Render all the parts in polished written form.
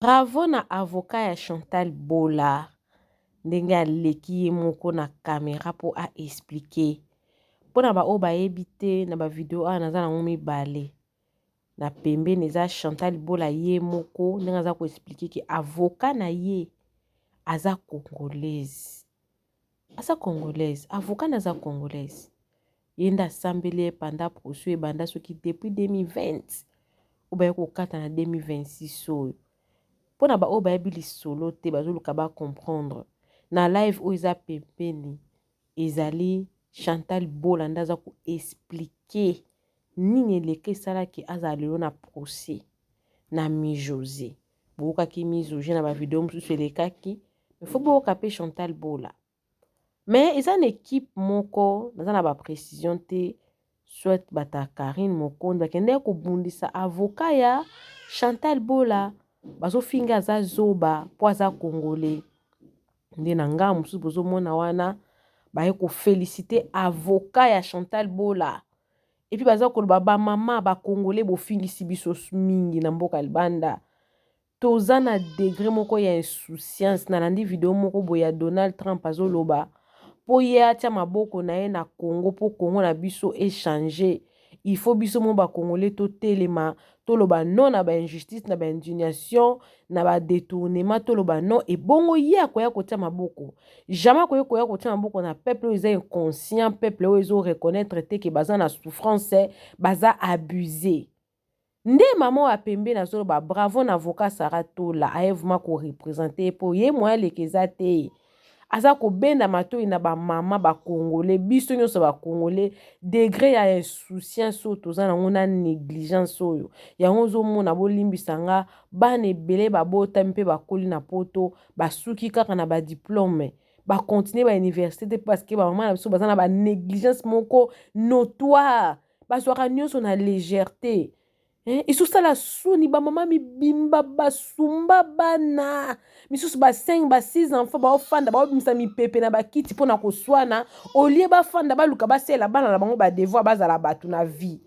Bravo na avocat ya Chantal Bola ndenge aleki ye moko na camera po a expliquer. Pona ba oyo bayebi te na ba video awa naza nango mibale. Na pembeni eza Chantal Bola ye moko ndenge aza ko expliquer ke avocat na ye aza congolaise. Aza congolaise, avocat na aza congolaise. Ye nde asambeli ye pendant procès ebanda soki depuis 2020 oyo baye kokata na 2026 oyo. Mpo na baoyo bayebi lisolo te bazoluka ba comprendre. Na live oyo eza pembeni ezali Chantal Bola nde aza ko expliquer nini eleka esalaki azala lelo na procès na Mijose. Boyokaki Mijose na ba video mosusu elekaki, mais faut boyoka mpe Chantal Bola. Mais eza na equipe moko naza na ba precision te soit bata Carine Mokonzi bakendaki kobundisa avocat ya Chantal Bola bazofinga aza zoba po aza congolais nde na ngambo mosusu bozomona wana baye kofelicite avocat ya Chantal Bola epuis baza koloba ba mama ba congolais bofingisi biso mingi na mboka libanda Toza na degre moko ya insouciance. Nalandi video moko boye ya Donald Trump azoloba po ye atia maboko na ye na Congo po Congo na biso e changer. Il faut biso mo ba Congolais totelema toloba non na ba injustice na ba indignation na ba detournement toloba non ebongo ye akoya kotia maboko. Jamais akoki koya kotia maboko na peuple oyo eza inconscient, peuple oyo ezo reconnaitre te ke baza na souffrance, baza abuse. Nde mama oyo ya pembeni azoloba bravo na avocat Sarah Tola aye vraiment ko representer ye po ye moyen aleka eza te. Aza kobenda matoyi na ba mama ba congolais biso nyonso ba congolais degre ya insouciance oyo toza nango na negligence oyo yango ozomona bolimbisa nga bana ebele babotami mpe bakoli na poto basuki kaka na ba diplome ba continuer ba université te parce que ba mama na biso baza na ba negligence moko notoire bazwaka nyonso na légèreté eh, ezosala soni bamama mibimba basumba bana misusu ba 5 ba 6 enfants baofanda baobimisa mipepe na bakiti mpo na koswana olie bafanda baluka basalela bana na bango badevoir bazala bato na vie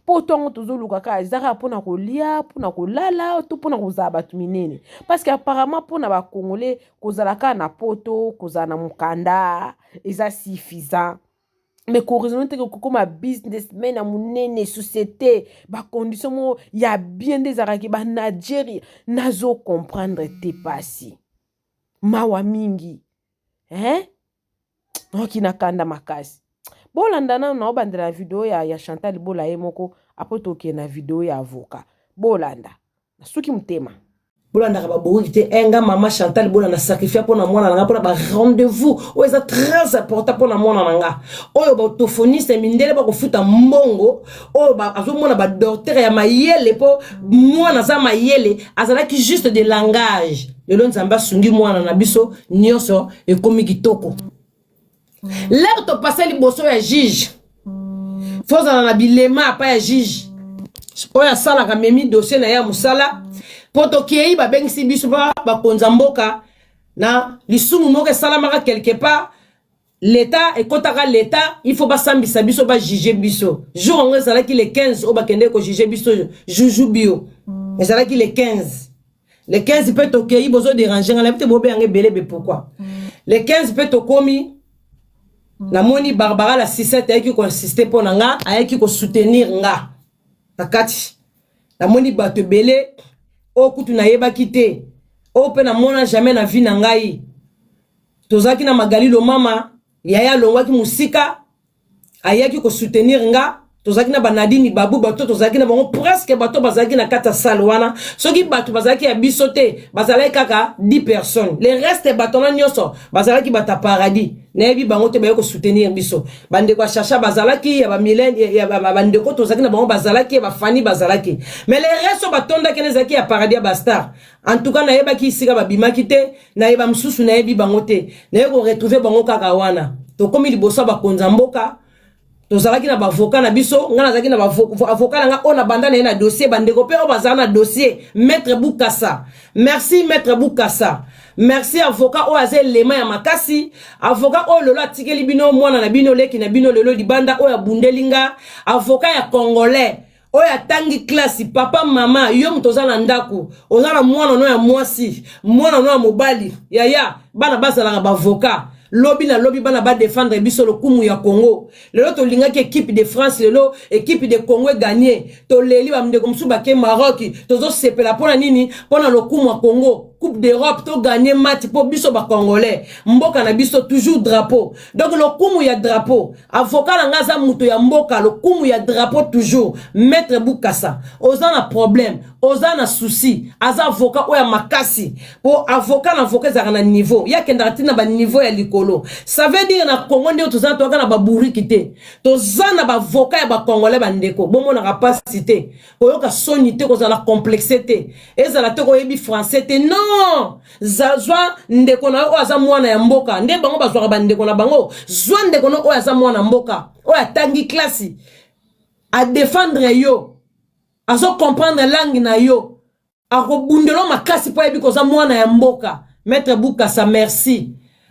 mpo ntongo tozoluka kaka eza kaka mpo na kolia mpo na kolala to mpo na kozala bato minene parce que apparemment mpo na bacongolais kozala kaka na poto kozala na mokanda eza suffisant mais koraisonne te kokoma businessman ya monene société bacondition moko ya bien nde ezalaka ke banigeria nazo comprendre te pasi mawa mingi hein noki na kanda makasi bolanda nano naobandela na video ya, ya chantal bola ye moko apres tokende na video ya avocat bolanda nasuki motema bolandaka babouriki te eh, nga mama chantal bolanda sacrifia mpo na mwana na nga mpo na barendez-vous oyo eza très important mpo na mwana na nga oyo baorthophoniste mindele bakofuta mbongo oyo azomona badocteur ya mayele mpo mwana aza mayele azalaki juste de langage lelo nzambe asungi mwana na biso nyonso ekomi kitoko lere topase liboso ya juge fozala na bilema apa ya juge oyo asalaka memi dossier na ye ya mosala mpo tokei babengisi biso mpa bakonza mboka na lisumu moko esalamaka quelque part leta ekotaka leta il faut basambisa biso bajuge biso jour yango ezalaki le 15 oyo bakendeki kojuge biso juju bio ezalaki le 15 le 15 mpe tokei bozo déranger nga nayebi te bobe yanga ebele be pourquoi le 15 mpe tokomi namoni barbara la 67 ayaki koinsiste mpo na nga ayaki kosoutenir nga na kati namoni bato ebele oyo kutu nayebaki te oyo mpe namona jamais na vie na ngai tozalaki na magali lomama yaya alongwaki mosika ayaki ko soutenir nga tozalaki na banadini babu bato tozalaki na bango presque bato bazalaki na kati ya salle wana soki bato bazalaki ya biso te bazalaki kaka 10 personnes le reste bato wana nyonso bazalaki bato ya paradis nayebi bango te baye kosoutenir biso bandeko ya chacha bazalaki ya bamilene ya bandeko tozalaki na bango bazalaki ya bafani bazalaki mais le reste oyo batondaki na ezalaki ya paradis ya bastar en tout cas nayebaki esika babimaki te nayeba mosusu nayebi bango te naye koretrouve bango kaka wana tokomi liboso ya bakonzi ya mboka tozalaki na bavoka na biso ngai nazalaki na avoka na ngai oyo na banda na ye na dossier bandeko mpe oyo bazala na dossier maître bukasa merci maître bukasa merci avoka oyo aza elema ya makasi avoka oyo lelo atikeli bino mwana na bino leki na bino lelo libanda oyo abundeli nga avoka ya congolais. oyo atangi klasi. Papa, mama, yo moto oza na ndako, oza na mwana no ya mwasi, mwana no ya mobali, yaya, bana bazalaka baavocat. Lobi na lobi bana badefendre biso, lokumu ya Congo. Lelo tolingaki équipe de France, lelo équipe de Congo egagner, toleli. Bandeko mosusu bake Maroc, tozosepela. Mpo na nini? Mpo na lokumu ya Congo. Coupe d'Europe, togagner match mpo biso bacongolais, mboka na biso, toujours drapeau. Donc lokumu ya drapeau. Avocat na nga aza moto ya mboka, lokumu ya drapeau toujours. Maître Bukasa, oza na problème, oza na souci, aza avocat oyo ya makasi, mpo avocat na avocat ezalaka na niveau, ye akendaka ntina baniveau ya likolo. Ça veut dire na Congo ndenge toza, toyaka na babourriques te, toza na baavocat ya bacongolais. Bandeko, bomonaka mpasi te, koyoka soni te, kozala complexe te, ezala te koyebi français te, non. Zwa ndeko na yo oyo aza mwana ya mboka, nde bango bazwaka bandeko na bango. Zwa ndeko na oyo aza mwana mboka, oyo atangi klasi, adefendre yo, azocomprendre langue na yo, akobundela makasi mpo ayebi koza mwana ya mboka. Maître Bukasa, merci.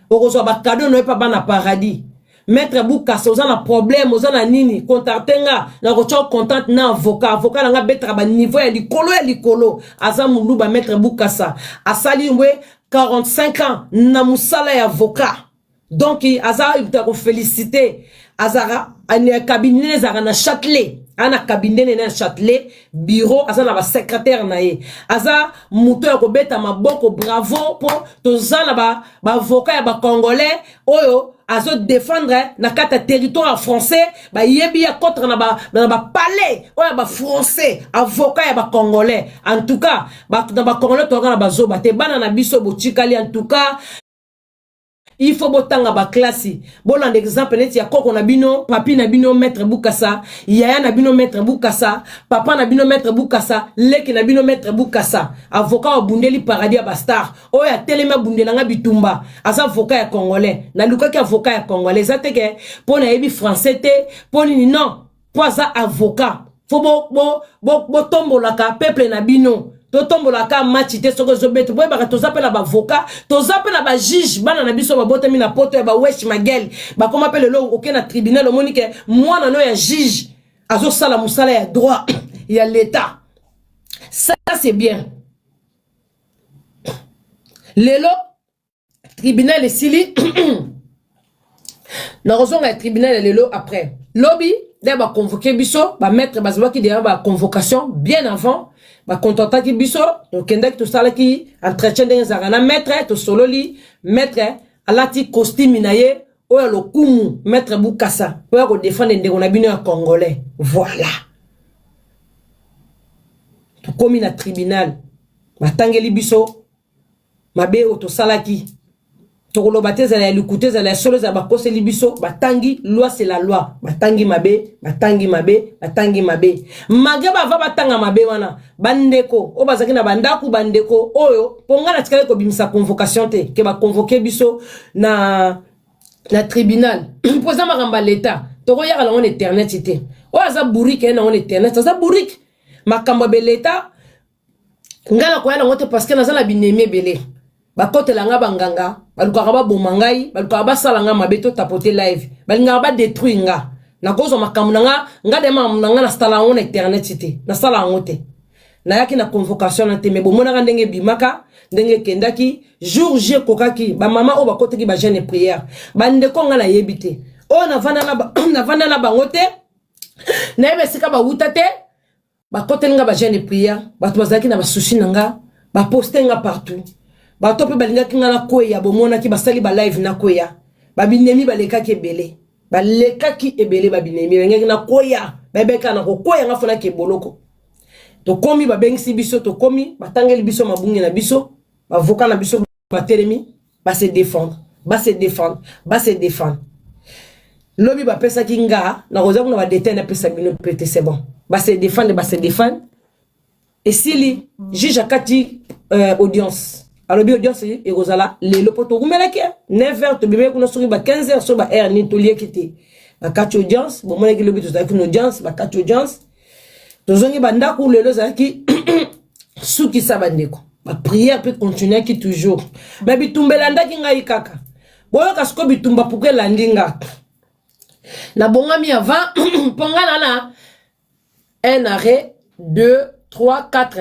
Okozwa bacadeau na yo mpa bana paradis. Maître Bukasa, oza na problème, oza na nini, contacte nga, nakotia contact na avocat. Avocat na nga betaka baniveau ya likolo ya likolo. Aza moluba. Maître Bukasa asali mbwe 45 ans na mosala ya avocat, donc aza ya koféliciter. Azalaka cabinet, ezalaka na Châtelet, aza na cabinet nene na Châtelet, bureau, aza na basecrétaire na ye. Aza moto ya kobeta maboko, bravo, mpo toza na baavocat ya bacongolais oyo azodefendre na kati ya territoire ya français. Bayebi ya contre na bapalais oyo ya bafrançais, avocat ya bacongolais. En tout cas, na bacongolais toyaka na bazoba te. Bana na biso botikali, en tout cas il faut botanga baklasi, bolanda exemple neti ya koko na bino, papi na bino maître Bukasa, yaya na bino maître Bukasa, papa na bino maître Bukasa, leki na bino maître Bukasa, avocat abundeli paradis ya bastar, oyo atelemi abundelanga bitumba. Aza avocat ya congolais. Nalukaki avocat ya congolais, eza te ke mpo nayebi français te, mpo nini, non, mpo aza avocat. Fo botombolaka peuple na bino. Totombolaka match te soki ezobeta. Boyebaka toza mpe na baavocat, toza mpe na bajuge. Bana na biso babotami na poto ya bawesh magel, bakoma mpe lelo. Oke na tribunal, omoni ke mwana no ya juge azosala mosala ya droit ya l'État. Ça, c'est bien. Lelo tribunal esili, nakozonga ya tribunal ya lelo après. Lobi nde baconvoquer biso. Bamaître bazwaki deja baconvocation bien avant, bacontactaki biso, tokendaki, tosalaki entretien ndenge ezalaka na maître, tosololi. Maître alati costume na ye oyo lokumu, maître Bukasa, oyo akodefendre ndeko na bino ya congolais. Voilà, tokomi na tribunal, batangeli biso mabe oyo tosalaki. Tokoloba te, ezala ya likuta, ezala ya solo, ezala bakoseli biso. Batangi loi, c'est la loi. Batangi mabe, batangi mabe, batangi mabe. Malgré bava batanga mabe wana, bandeko oyo bazalaki na bandako, bandeko oyo, mpo ngai natikali kobimisa convocation te ke baconvoquer biso na tribunal, mpo eza makambo ya leta, tokoyaka nango na internet te. Oyo aza bourrique, ye nango na internet, aza bourrique. Makambo ya beleta, ngai nakoya nango te, parce que naza na binemi ebele. Bakotela nga banganga, balukaka baboma ngai, balukaka basala nga mabe, totapote live, balingaka badétruire nga. Nakozwa makambo na nga, nga de makambo na nga, nasala yango na internet te, nasala yango te. Nayaki na convocation na te, me bomonaka ndenge ebimaka, ndenge ekendaki. Jour J ekokaki, bamama oyo bakotaki bajeûne prière, bandeko nga nayebi te, oyo navanda na bango te, nayebi esika bawuta te, bakoteli nga bajeûne prière. Bato bazalaki na basusi na nga, baposte nga partout. Bato mpe balingaki nga nakweya, bomonaki basali balive nakweya. Babinemi balekaki ebele, balekaki ebele. Babinemi balingaki nakweya, bayebeka na kokweya nga, fonaki eboloko. Tokomi, babengisi biso, tokomi, batangeli biso mabungi na biso. Bavocat na biso batelemi, base défendre, base défendre, base défendre. Lobi bapesaki nga, nakozwa kuna badétail, napesa bino mpe te. C'est bon, base défendre, base défendre, esili. Juge akati audience, alobi audience ekozala lelo, mpo tokumelaki 9 heures, tobimaki kuna soki ba 15 heures, soki ba heure nini, tolieki te. Bakati audience. Bomonaki lobi tozalaki na audience, bakati audience, tozongi bandako. Lelo ezalaki sukisa. Bandeko, baprière mpe continuaki toujours, me bitumba elandaki ngai kaka. Boyoka sikoyo bitumba puku elandi nga. Nabongami avant, mpo nga na Un arrêt, 2, 3, 4.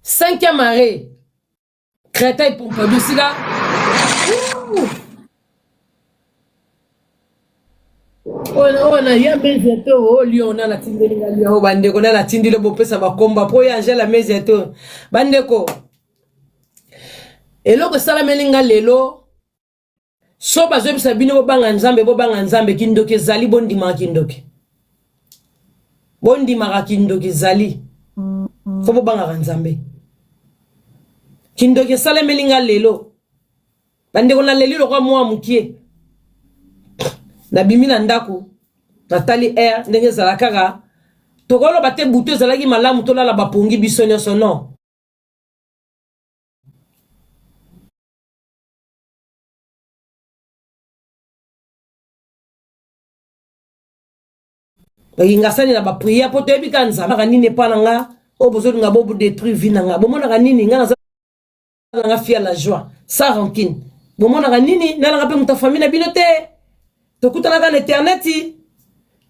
Cinquième arrêt. Créteil Pompidou sika. Oyo na ya mezi to o lion na natindeli nga lion bandeko na natindeli bopesa bakomba po ya Angela mezi to bandeko eloko esalameli nga lelo So bazoyebisa bino bobanga Nzambe, bobanga Nzambe, kindoki ezali, bondimaka kindoki. Bondimaka kindoki ezali. Fo bobangaka Nzambe. Kindoki esalemeli nga lelo. Bandeko naleli lokwa mwa mokie. Nabimi na ndako, natali air ndenge ezala kaka. Tokoloba te butu ezalaki malamu tolala bapongi biso nyonso non. Bakingasani na ba prière po toyebi ka nzambe aka nini epa na nga oyo bozolinga bo détruire vie na nga bomonaka nini nga naza nga fille à la joie sans rancune bomonaka nini nalanga mpe moto ya famille na bino te tokutanaka na internet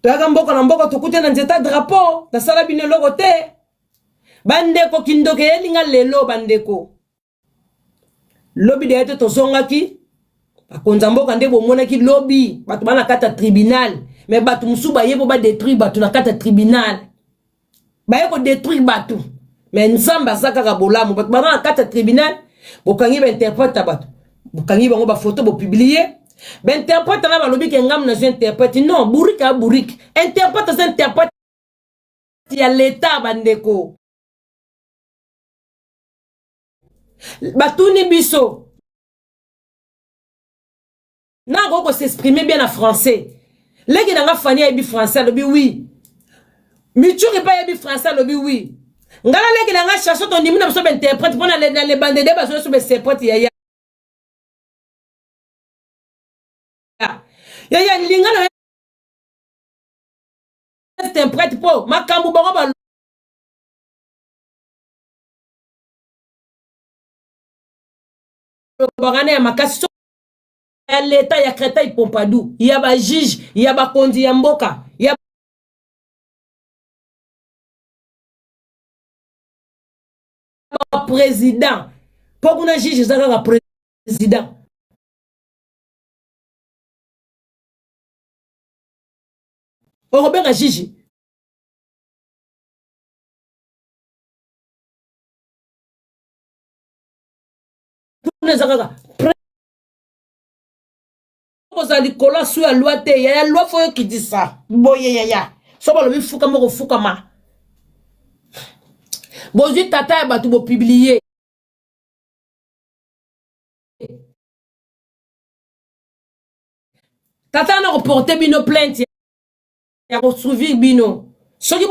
toyaka mboka na mboka tokutana na nzeta drapeau nasala bino eloko te bandeko kindoki eyeli nga lelo bandeko Lobi deya te tozongaki bakonza mboka nde bomonaki lobi bato ba na kati ya tribunal me bato mosusu baye mpo badetruire bato na kati ya tribunal baye kodetruire bato me nzambe aza kaka bolamu bato baza na kati ya tribunal bokangi bainterprete ya bato bokangi bango bafoto bopublie bainterprete na balobi ke ngambo nazwi interprete non bourike ya bourike interprete aza interprete ya leta bandeko Batuni biso. Na ko ko s'exprimer bien na français. Leki na nga Fanny ayebi français alobi oui. Michuri pa ayebi français alobi oui. Nga na leki na nga chanson tondimi na biso ba interprète pona na le bande de bazo so ba interprète yaya. Yaya linga na interprète po makambo bango ba balobaka na ya makasi so ya leta ya Créteil Pompidou ya ba juge ya bakonzi ya mboka ya ba président mpo kuna juge eza kaka président okobenga juge kuna eza kaka kozala likolo ya su ya loi te yaya loi fo yokitisa boye yaya so balobi fukama okofukama bozwi tata ya bato bopiblie tata wana koporte bino plainte ya kosouvir bino soki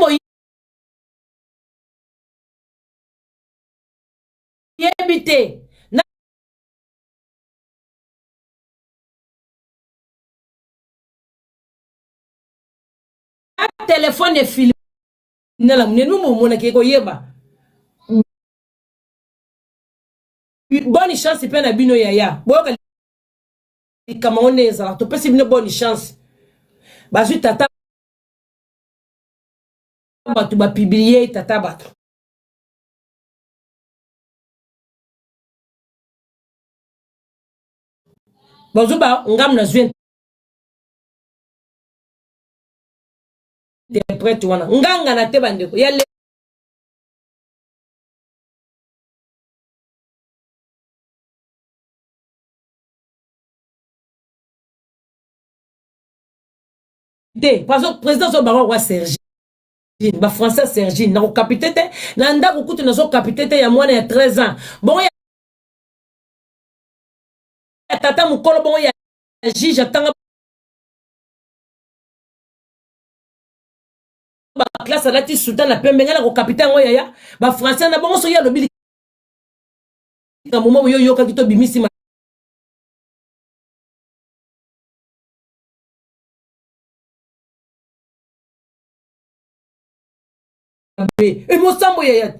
boyebi te na telefone efilme na monene momonaki ekoyeba bonne chance mpe na bino yaya boyoka likambo yango nde ezalaka topesi bino bonne chance bazwi tata bato bapiblie tata bato bazoba ngambo nazwi interprète wana nganga na te bandeko ya te président azo bango kwa sergine ba français sergine nakokapite te na ndako kutu nazokapite te ya mwana ya 13 ans bongo ya tata mokolo bongo ya juge atanga baklasse alati sultan na pembe ngai nakokapite yango yaya bafrançais na bongo soki alobi likambo moko yo oyokaki to bimisi mabe emosambo yaya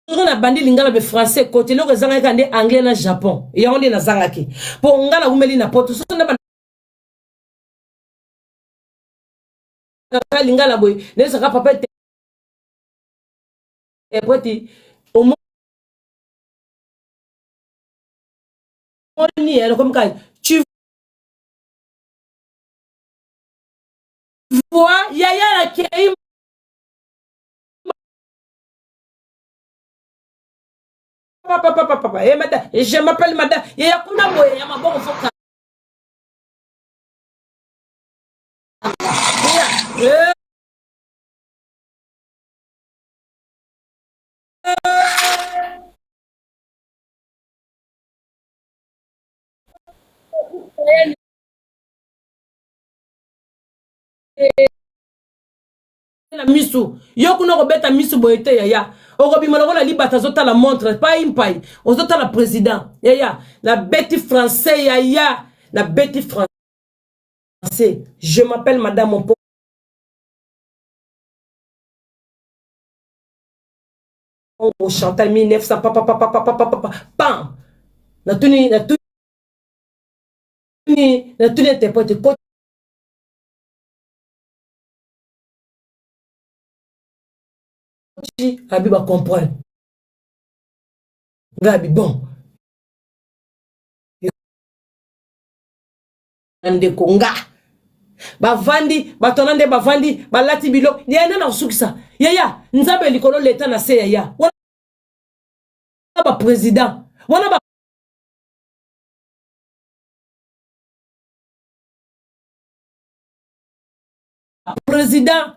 soki nabandi lingala be français ekoti eloko ezangaki kaka nde anglais na japon yango nde nazangaki mpo nga nawumeli na poto soki na kaka lingala boye, nayebisaka papa interprète, omoni nakomi kaka tu vois yaya, nakei papa papa papa ye madame, je m'appelle madame, yaya kuna boye ya maboko foka. Na misu yo kuna okobeta misu boye te yaya, okobima lokola libata azotala montre pai mpai, ozotala président. Yaya, nabeti français, yaya, nabeti français, je m'appelle madame Opo Chantal 1900 papa papa papa papa pam. Natuni, natuni, natuni interprète koti abi bacomprendre ngai abi bon. Ndeko nga bavandi, bato wana nde bavandi, balati biloko yaya nde na kosukisa yaya, Nzambe likolo, leta na se, yaya wana baprésident wana ba président.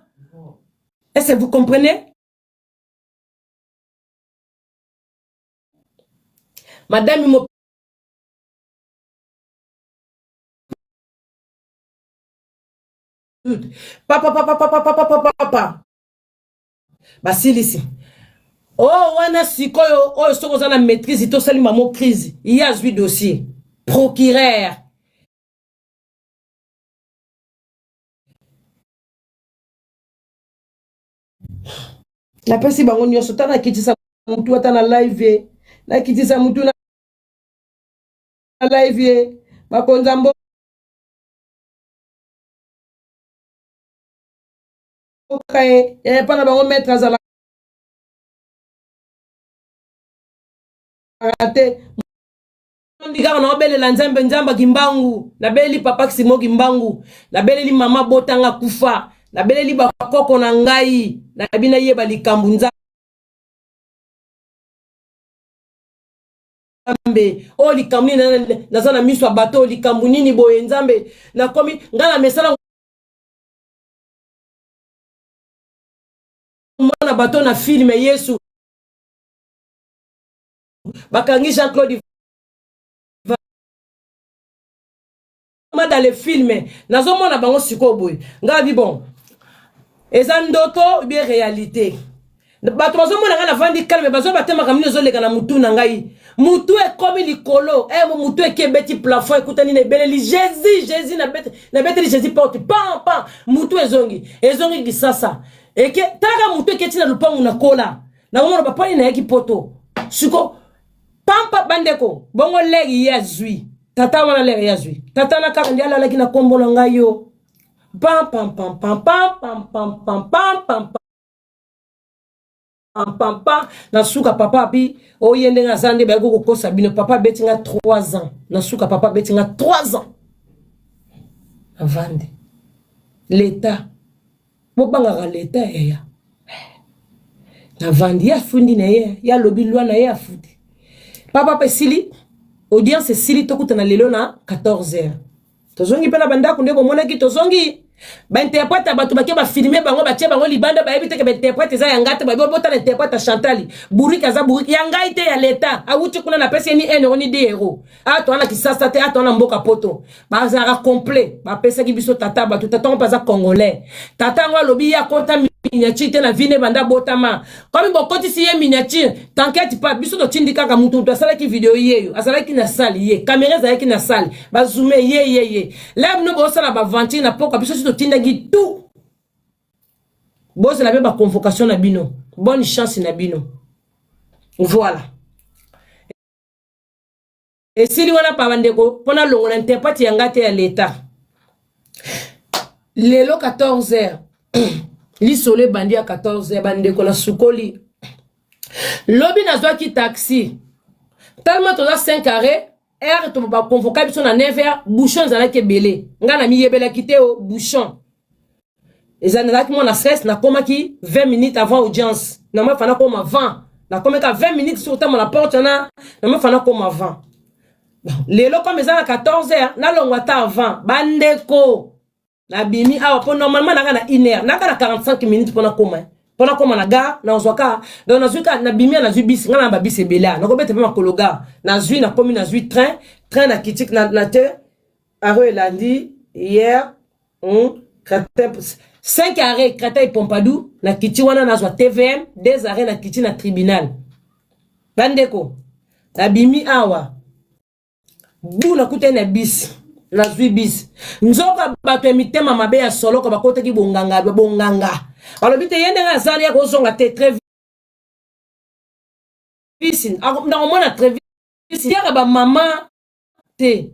Est-ce que vous comprenez? Madame mo papa papa papa papa papa papa basilisi oyo wana. Sikoyo oyo soki oza na maîtrise, tosali mamo crise, ye azwi dossier, procureur. Napesi bango nyonso, ta nakitisa mutu ata na live ye, nakitisa mutu na live ye, bakonza mboka ye, yaya mpa na bango maître azalaka te. Ndi kaka naobelela Nzambe, Nzambe Kimbangu, nabeleli papa Simo Kimbangu, nabeleli mama botanga kufa, nabeleli bakoko na ngai, nayebi nayeba likambo. Nzambe oyo likambo nini? Naza na miso ya bato, oyo likambo nini boye? Nzambe, nakomi ngai na mesala mona bato na film Yesu bakangi Jean Claude dans le film, nazomona bango sikoyo boye. Ngai bi bon, eza ndoto bien réalité? Bato bazomona ngai navandi calme, bazoyeba te makambo nini ezoleka na mutu na ngai. Mutu ekomi likolo, eh, mutu eki ebeti plafond, ekutani na ebeleli Jésus, Jésus, nabeteli Jésus porte, pam pam, mutu ezongi, ezongi Kisasa, eke talaka mutu eketi na lupangu na kola, nakomona bapani nayaki poto siko pampa. Bandeko, bongo lere ye azwi tata wana, lere ye azwi tata na kaka nde alalaki na nkombo na ngai yo, pam pam pam pam pam pam pam pam pam pam pam pam pam. Na suka papa abi oye ndenge aza nde bayaki kokosa bino. Papa abeti nga 3 ans. Na suka papa abeti nga 3 ans avandi. Leta bobangaka leta yaya. Navandi, ye afundi na ye, ye alobi lwa na ye, afundi papa mpe esili, audience esili, tokutana lelo na 14 heures. Tozongi mpe na bandako nde bomonaki tozongi, bainterprète ya bato bake bafilme bango, batie bango libanda, bayebi teke bainterprète eza ya ngai te. Bayebi botala interprète ya Chantal Bourike, aza bourike ya ngai te, ya leta awuti kuna, napesi ye ni 1 euro ni 2 euro. Atoa na Kisasa te, atoa na mboka poto, bazalaka complet. Bapesaki biso tata bato, tata ngo mpe aza congolais. Tata yango alobi ye akota miniature te na vine banda botama, komi bokotisi ye miniature. T'inquiète pas, biso totindi kaka mutu, mutu asalaki video yeyo azalaki na salle, ye kamera ezalaki na salle, bazoome ye ye ye la bino bosala baventure na pokwa. Biso si totindaki tout, bozela mpe baconvocation na bino. Bonne chance na bino. Voilà, esili wana pa bandeko, mpo nalongola interprète ya ngai te ya leta. Lelo 14 heures. Lisolo ebandi ya 14 ya bandeko na sukoli. Lobi nazwaki taxi. Tellement toza 5 carré, heure to ba convoquer biso na 9h, bouchon ezalaki ebele. Nga na miyebelaki te o bouchon. Eza nazalaki mwana stress, nakomaki 20 minutes avant audience. Na ma fana koma 20. Nakomaki 20 minutes sur na porte na, na ma fana koma 20. Bon, lelo comme eza na 14h, nalongwa ata avant. Bandeko nabimi awa mpo normalement naka na 1 heure, naka na 45 minutes mpo nakoma mpo nakoma na gare. Nazwa ka donc nazwi ka nabimi, nazwi bisi. Ngai na babisi ebele a nakobeta mpe makolo gare. Nazwi, nakomi, nazwi train, train na kiti na te arrêt elandi hier, Créteil, 5 arrêt Créteil Pompidou. Na kiti wana nazwa TVM, 2 arrêt na kiti na tribunal. Bandeko, nabimi awa bu nakutani na bisi, nazwi bisi. Nzoka bato ya mitema mabe ya soloko bakotaki bonganga bonganga, balobi te ye ndenge azali ya kozonga te. Travis nakomona Travis yaka bamama te.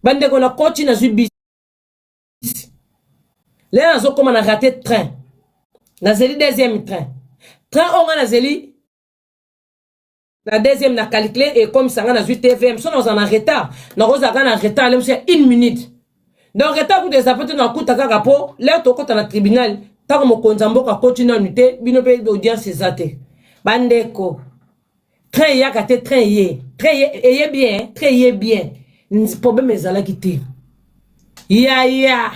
Bandeko, na koti, nazwi bisi. Lelo nazokóma na raté train, nazeli deuxième train. Train oyo nga nazeli na deuxième, na calcule ekomisa nga nazwi TVM. So nazala na retard, nakozala na retard le mosu ya une minute. Donc retard kuta eza pe te, nakuta kaka mpo l'heure tokɔta na tribunal, ntango mokonzi ya mboka akoti nanu te, bino mpe audience eza te. Bandeko, train eyaka te, train ye, train eye bien, train eye bien, problème ezalaki te. Yaya,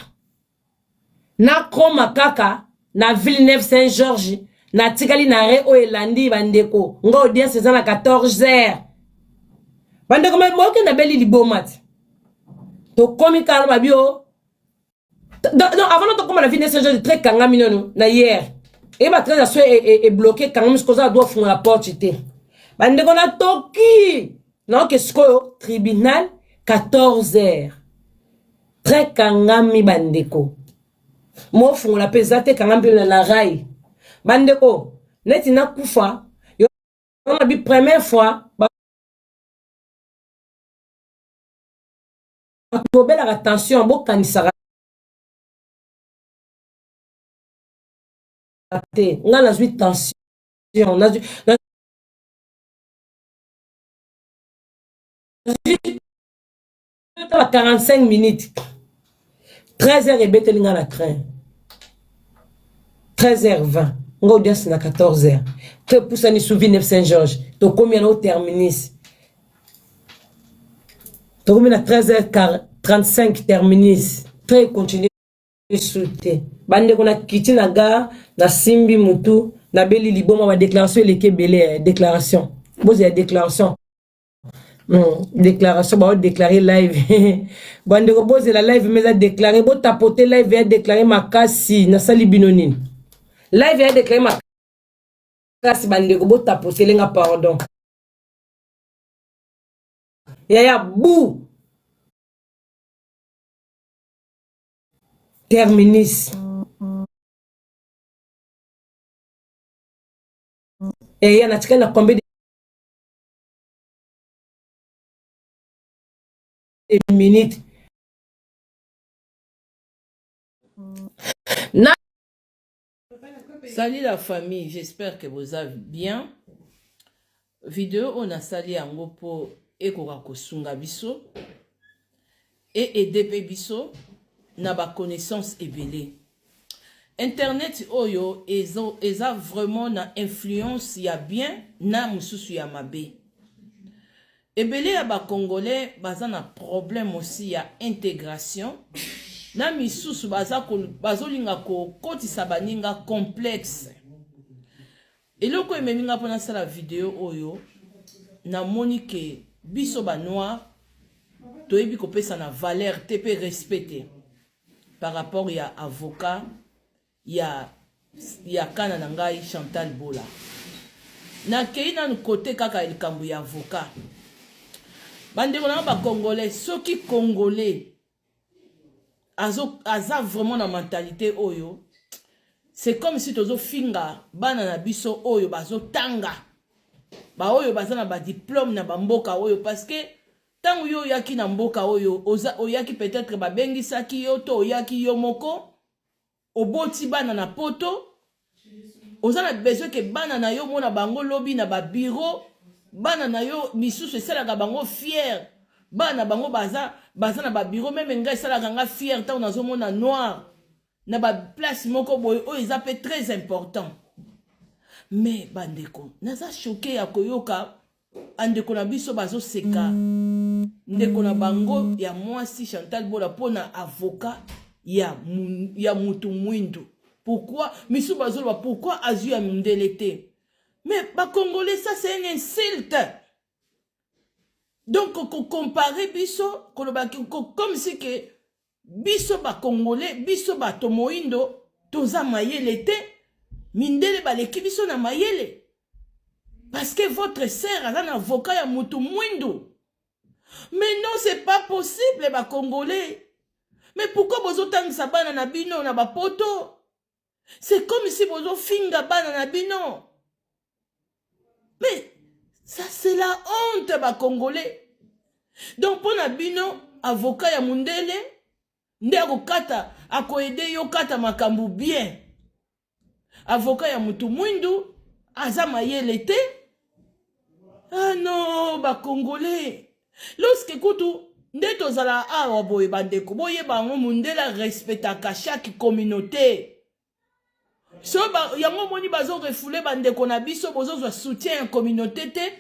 nakoma kaka na Villeneuve Saint Georges, natikali na arrêt oyo elandi. Bandeko, nga audience eza na 14 heures. Bandeko, mokende abeli liboma te. Tokomi kala babi o non, avant tokóma na Villeneuve Saint Georges, train kangami nano na hier, eyeba train so ebloqué, kangami. Sikoyo oza doit fungola porte te. Bandeko, natoki naoke sikoyo tribunal 14 heures, train kangami. Bandeko, mofungola mpe eza te, kangami mpe na rail. Bandeko, neti nakufa yo na bi première fois. Bato bobelaka tension, bokanisaka te. Nga nazwi tension, nazwi ba 45 minutes, 13 heures ebeteli nga na train, 13h20. Nga audience na 14 heures, topusani su Villeneuve Saint Georges, tokomi yana au terminus, tokomi na 13h35 terminus, train continue su te. Bandeko, na kiti na gare, nasimbi mutu, nabeli liboma. Badéclaration eleki ebele. Déclaration, bozela déclaration, déclaration baodéclare live. Bandeko, bozela live me eza déclaré, botapote live ya déclaré makasi. Nasali bino nini? Live ya déclaré makasi. Bandeko, botapotelenga, pardon. Yaya, bu terminus eya, natikali na combien de minutes na Salut la famille, j'espère que vous allez bien. Vidéo oyo nasali yango mpo ekoka kosunga biso e aider mpe biso na baconnaissance ebele. Internet oyo eza vraiment na influence ya bien na mosusu ya mabe. Ebele ya bacongolais baza na problème aussi ya intégration na misusu, bazolinga kokotisa baninga complexe. Eloko ememi nga mpo nasala video oyo, namoni ke biso banoir toyebi kopesa na valeur te mpe respect te par rapport ya avocat ya kana na ngai Chantal Bola. Nakei nanu kote kaka likambo ya avocat. Bandeko na nga bacongolais, soki congolais aza vraiment na mentalité oyo, c'est comme si tozofinga bana na biso oyo bazotanga, baoyo baza na badiplôme na bamboka oyo. Parce que ntango yo oyaki na mboka oyo, oyaki peut-être babengisaki yo to oyaki yo moko. Oboti bana na poto, oza na besoin ke bana na yo mona bango lobi na ba bureau, bana na yo misusu esalaka bango fier, bana na bango baza baza na ba bureau. Meme ngai esalaka nga fier ntango nazomona noir na ba place moko boye oyo eza mpe très important. Mais bandeko, naza choqué ya koyoka bandeko na biso bazoseka ndeko na bango ya mwasi Chantal Bola mpona avocat ya mutu mwindu. Pourquoi misu bazoloba pourquoi azwi ya mindele te? Mais bacongolais, ça c'est une insulte. Donc kocomparer biso, koloba comme si ke biso bacongolais, biso bato moyindo toza mayele te, mindele baleki biso na mayele, parce que votre sœur aza na avocat ya mutu mwindu. Mais non, c'est pas possible, bacongolais. Mais pourquoi bozotangisa bana na bino na bapoto? C'est comme si bozofinga bana na bino. Mais ça, c'est la honte, bacongolais. Donc mpo na bino, avocat ya mundele nde akokata, akoaider yo kata makambo bien, avocat ya mutu mwindu aza mayele te. Ah non, bacongolais, lorsque kutu nde tozala awa boye, bandeko, boyeba yango, mundele arespectaka chaque communauté. So yango omoni bazorefouler bandeko na biso, bozozwa soutien ya communauté te,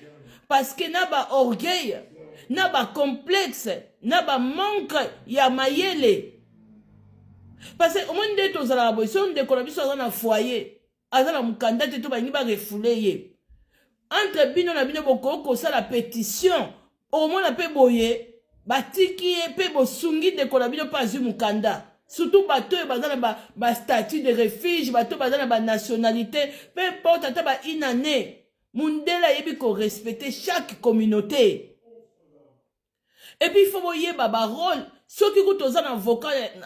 parce que na baorgueil, na bacomplexe, na bamanque ya mayele. Parce que omoni nde tozalaka boye, so ndeko na biso aza na foyer, aza na mokanda te, to balingi barefouler ye, entre bino na bino bokoki kosala pétition. Omona mpe boye batiki ye mpe bosungi ndeko na bino mpe azwi mokanda. Surtout bato oyo baza na bastatut de refuge, bato oyo baza na banationalité, peu importe, ata ba une année, mundele ayebi korespecter chaque communauté. Et puis il faut boyeba barôle. Soki kutu oza na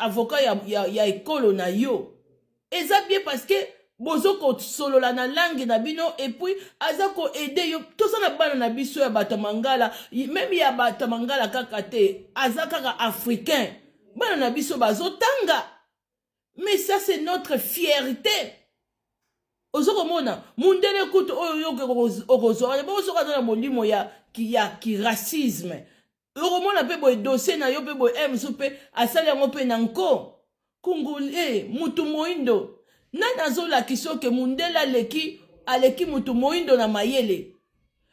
avocat ya ekolo na yo, eza bien, parce que bozo kosolola na langue na bino et puis aza koaider yo. Toza na bana na biso ya bato ya mangala, même ya bato ya mangala kaka te, aza kaka africain, bana na biso bazotanga. Mais ça, c'est notre fierté. Ozo komona mundele kutu oyo yoke okozwa bongo, soki aza na molimo ya kiracisme, okomona mpe boye dossier na yo mpe boye e mosusu mpe asali yango mpe na nko. Congolais, mutu moyindo, nani azolakisa oke mundele aleki mutu moyindo na mayele?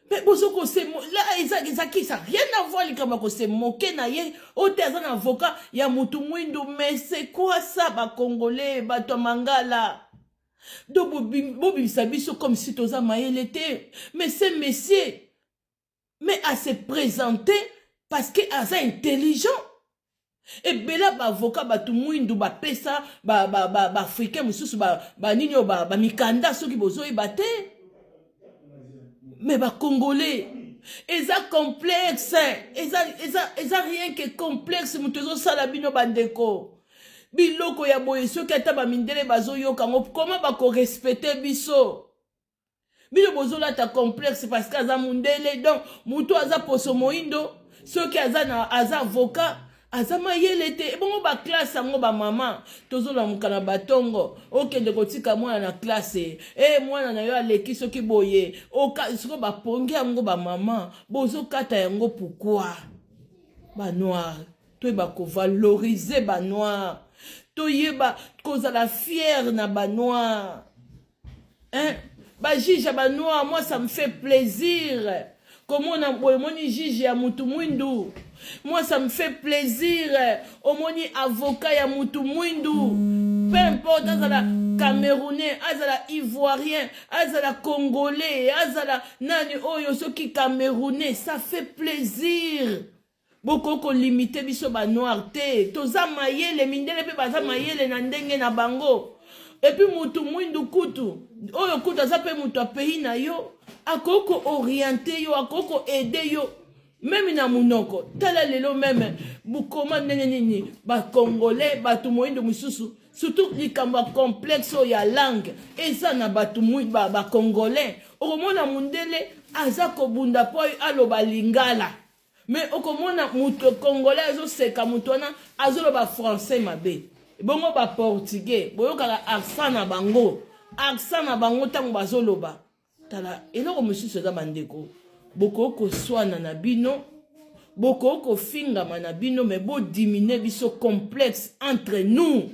Me bozo kose la ezaki, ça rien à voir. Likambo ya kose moke na ye oyo te, aza na avocat ya mutu mwindu. Mais c'est quoi ça, bacongolais, bato ya mangala? Donc bobimisa biso comme si toza mayele te. Mais ce monsieur, mais à se présenter parce que aza intelligent. Ebele baavocat bato mwindu bapesa baafricain mosusu banini oyo bamikanda, soki bozoyeba te. Mais bacongolais, eza complexe, eza rien que complexe moto ezosala bino. Bandeko, biloko ya boye, soki ata bamindele bazoyoka yango, koma bakorespecter biso? Bino bozolata complexe parce que aza mundele. Donc moto aza poso moyindo, soki aza na aza avocat, aza mayele te. Ebongo baclasse yango, bamama tozolamuka na batongo, okende kotika mwana na classe, e mwana na yo aleki soki boye, soki bapongi yango, bamama bozokata yango. Pourquoi? Banoir, toyeba kovaloriser banoir, toyeba kozala fier na banoir, hein? Bajuge ya banoir, moi ça me fait plaisir komona boye, omoni juge ya mutu mwindu, moi ça me fait plaisir. Omoni avocat ya mutu mwindu, peu importe azala camerounais, azala ivoirien, azala congolais, azala nani oyo, soki camerounais, ça fait plaisir. Bokoki kolimiter biso banoir te, toza mayele. Mindele mpe baza mayele na ndenge na bango. Et puis mutu mwindu kutu oyo kutu aza mpe mutu ya pays na yo, akoki koorienter yo, akoki koaider yo même na monoko. Tala lelo même bukoma ndenge nini bacongolais, bato moyindo mosusu, surtout likambo ya complexe oyo ya langue eza na bato bacongolais. Okomona mundele aza kobunda mpo aloba lingala, mais okomona moto congolais azoseka moto wana azoloba français mabe. Bongo ba portugais boyokaka accent na bango, accent na bango ntango bazoloba. Tala eloko mosusu eza, bandeko, bokoki koswana na bino, bokoki kofingama na bino, mais bodiminuer biso complexe entre nous.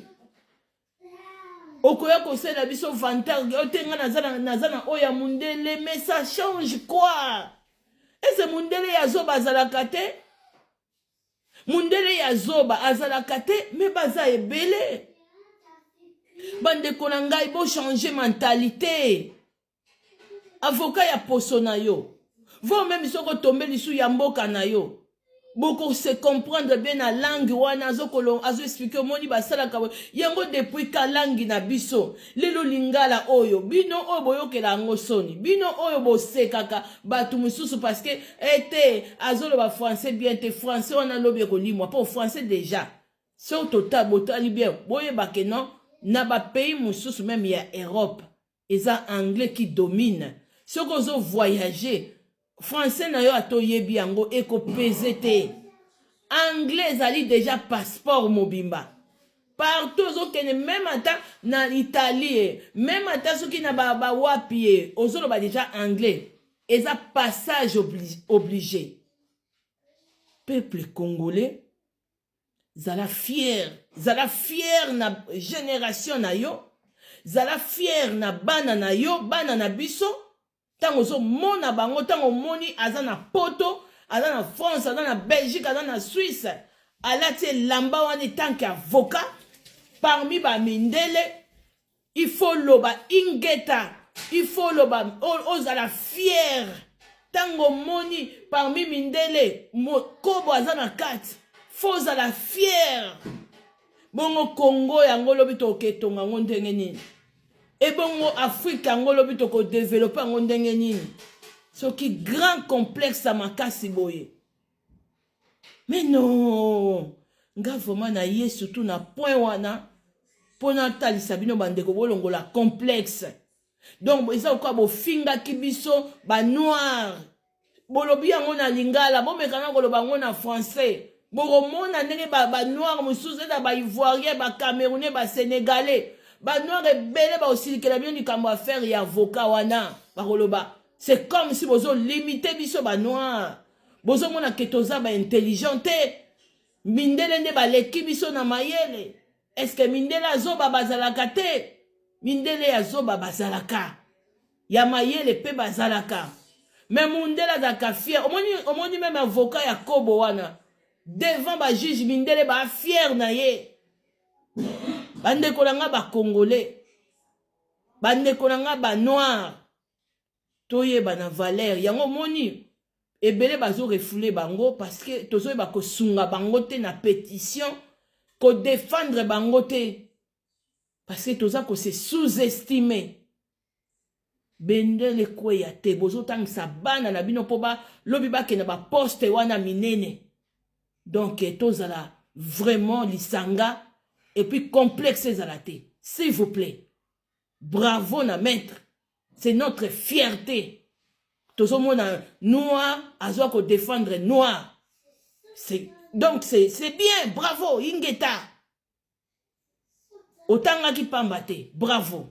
Okoya kosalela biso vantard oyo te, nga naza na oyo ya mundele, mais ça change quoi? Ese mundele ya zoba azalaka te? Mundele ya zoba azalaka te, mais baza ebele. Bandeko na ngai, bochanger mentalité. Avocat ya poso na yo, vo même soki otombe lisu ya mboka na yo, bokose comprendre bien na langue wana azoexpliquer. Omoni, basalaka yango depuis ka langue na biso. Lelo lingala oyo, bino oyo boyokela yango soni, bino oyo bosekaka bato mosusu parce que ete azoloba français bien te. Français wana alobi ekolimwa, mpo français déjà, soki tota botali bien, boyeba ke non, na bapays mosusu, même ya Europe, eza anglais qui domine. Soki ozovoyage, français na yo ata oyebi yango, ekopese te. Anglais ezali déjà passeport mobimba partout ozokende, même ata na Italie ye, même ata soki na bawapi ye, ozoloba déjà anglais, eza passage obligé. Peuple congolais, zala fier, zala fier na génération na yo, zala fier na bana na yo, bana na biso. Ntango ozomona bango, ntango omoni aza na Poto, aza na France, aza na Belgique, aza na Suisse, alati elamba wana etanke avocat parmi bamindele, il faut loba ingeta, il faut loba, ozala fier. Ntango omoni parmi mindele kobo aza na kati, faut ozala fier. Bongo Kongo yango lobi toketonga yango ndenge nini? Ebongo Afrique yango lobi tokodévelopper yango ndenge nini soki grand complexe ya makasi boye? Mais non, nga vraiment na ye surtout na point wana mpo natalisa bino, bandeko, bolongola complexe. Donc eza lokola bofingaki biso banoir, bolobi yango na lingala, bomekana koloba yango na français, bokomona ndenge banoir mosusu, eza baivoirien, bacamerounais, basénégalais, banoir ebele bakosilikela bino likambo affaire ya avocat wana. Bakoloba c'est comme si bozolimiter biso banoir, bozomona ke toza baintelligent te, mindele nde baleki biso na mayele. Est-ce mindele azoba bazalaka te? Mindele ya zoba bazalaka, ya mayele mpe bazalaka, mais mundele azalaka fier. Omoni, omoni même avocat ya kobo wana devant bajuge, mindele bafier na ye. Bandeko na nga bacongolais, bandeko na nga banoir, toyeba na valeur yango. Omoni ebele bazorefouler bango parce que tozoyeba kosunga bango te na pétition, kodéfendre bango te, parce que toza kose sous-estimer. Bendele ekweya te. Bozotangisa bana na bino mpo balobi bakende baposte wana minene. Donc tozala vraiment lisanga et puis complexe ezala te, s'il vous plaît. Bravo na maître, c'est notre fierté. Tozomona noir azwa kodéfendre noir, c'est donc c'est bien. Bravo, ingeta, otangaki pamba te, bravo.